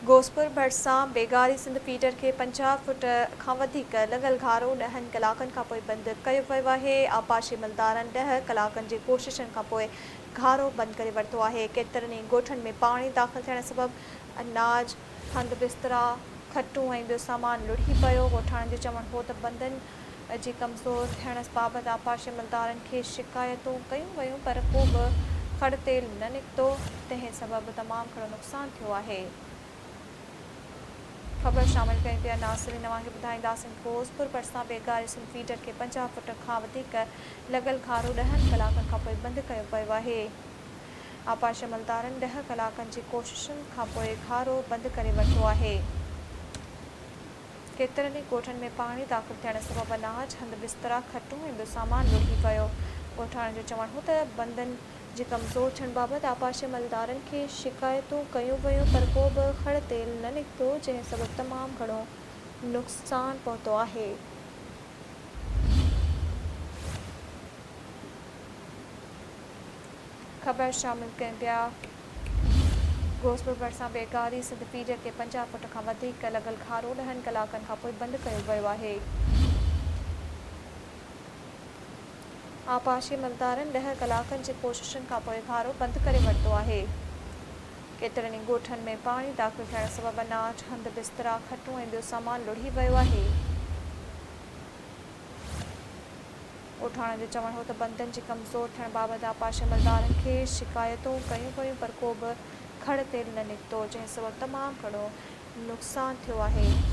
غوثپور ڀرسان بيگاري سنڌ فيڊر کي 50 فوٽ کان وڌيڪ لڳل گهارو ڏهن ڪلاڪن کانپوء بند ڪيو ويو آهي، آبپاشي عملدارن ڏهه ڪلاڪن جي ڪوششن کانپوء گهارو بند ڪري ورتو آهي، ڪيترن ئي ڳوٺن ۾ پاڻي داخل ٿيڻ سبب اناج، هنڌ بسترا، کٽون ۽ ٻيو سامان لڙهي پيو، ڳوٺاڻن جو چوڻ هو ته بندن جي ڪمزور ٿيڻ بابت آبپاشي عملدارن کي شڪايتون ڪيون ويون پر ڪو به کڙ تيل نه نڪتو، تنهن سبب تمام گهڻو نقصان ٿيو آهي. خبر شامل ڪيون پيا ناظرين اوهان کي ٻڌائينداسين غوثپور ڀرسان بيگاري سن فيڊر کي 50 فوٽ کان وڌيڪ لڳل گهارو ڏهن ڪلاڪن کانپوء بند ڪيو ويو آهي. آبپاشي عملدارن ڏهه ڪلاڪن جي ڪوششن کانپوء گهارو بند ڪري ورتو آهي. ڪيترن ئي ڳوٺن ۾ پاڻي داخل ٿيڻ سبب اناج، هنڌ بسترا، کٽون ۽ ٻيو سامان لڙهي ويو. ڳوٺاڻن جو چوڻ هو ته بندن جي ڪمزور ٿيڻ بابت آبپاشي عملدارن کي شڪايتون ڪيون ويون پر ڪو به کڙ تيل نه نڪتو جنهن سبب تمام گهڻو نقصان پهتو آهي. خبر شامل ڪيون پيا. غوثپور ڀرسان بيگاري سنڌ فيڊر تي 50 فوٽ کان وڌيڪ لڳل گهارو ڏهن ڪلاڪن کانپوء بند ڪيو ويو آهي. آبپاشي عملدارن ڏهه ڪلاڪن جي ڪوششن کانپوء گهارو بند ڪري ورتو آهي. ڪيترن ئي ڳوٺن ۾ پاڻي داخل ٿيڻ سبب اناج، هنڌ بسترا، کٽون ۽ ٻيو سامان لڙهي ويو آهي. ڳوٺاڻن جو چوڻ هو ته بندن جي ڪمزور ٿيڻ بابت آبپاشي عملدارن کي شڪايتون ڪيون ويون پر ڪو به کڙ تيل نه نڪتو جنهن سبب تمام گهڻو نقصان ٿيو آهي.